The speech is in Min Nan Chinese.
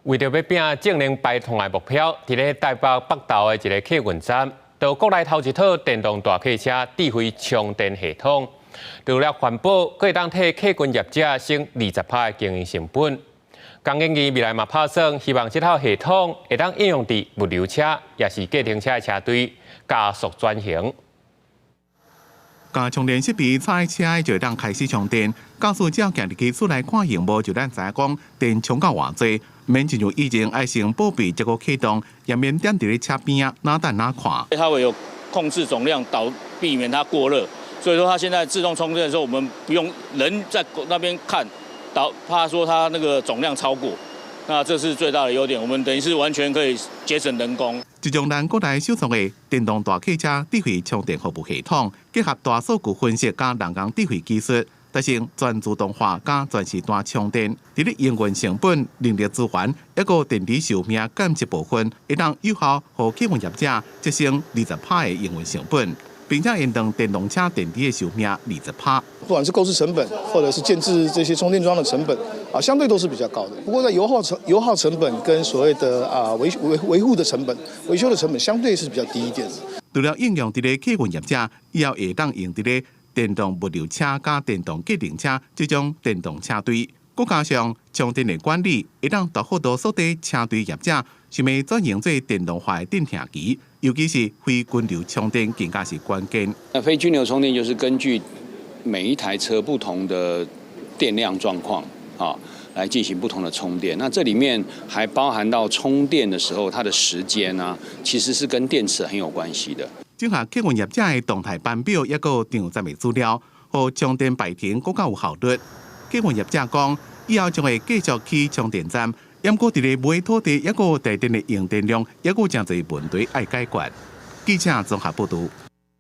為著欲拚淨零排放的目標，佇咧台北北投的一个客運站，就國內頭一套電動大客車智慧充電系統，除了環保，閣會當替客運業者省20%的經營成本。江建義未來嘛拍算，希望這套系統會當應用佇物流車，抑是計程車的車隊，加速轉型。共充電設備插車就會當開始充電，駕駛者行入去厝內看螢幕，就會當知影講電充到偌濟，免親像以前愛先報備才閣啟動，也免踮佇咧車邊仔哪等哪看。它會有控制總量，導避免它過熱，所以說它現在自動充電的時候，我們不用人在那邊看，導怕說它那個總量超過，那這是最大的優點，我們等於是完全可以節省人工。這種咱國內首創的電動大客車智慧充電服務系統，結合大數據分析佮人工智慧技術，達成全自動化佮全時段充電。佇咧營運成本、人力資源，抑閣電池壽命減一部分，會當有效予客運業者節省20%的營運成本，並且延長電動車電池的壽命20%。不管是購置成本，或者是建置這些充電樁的成本，啊，相對都是比較高的。不過在油耗成本跟所謂的啊維護的成本、維修的成本，相對是比較低一點的。除了應用佇咧客運業者，以後會當用佇咧電動物流車佮電動計程車這種電動車隊，閣加上充電的管理，會當大幅度縮短車隊業者想欲轉型做電動化的陣痛期，尤其是非均流充電更加是關鍵。那非均流充電就是根據每一台車不同的電量狀況啊，來進行不同的充電。那這裡面還包含到充電的時候，它的時間啊，其實是跟電池很有關係的。整合客運業者的動態班表，抑閣場站的資料，予充電排程閣較有效率。客運業者講，以後將會繼續起充電站，毋過佇咧買土地，抑閣台電的用電量，抑閣誠濟問題愛解決。記者綜合報導。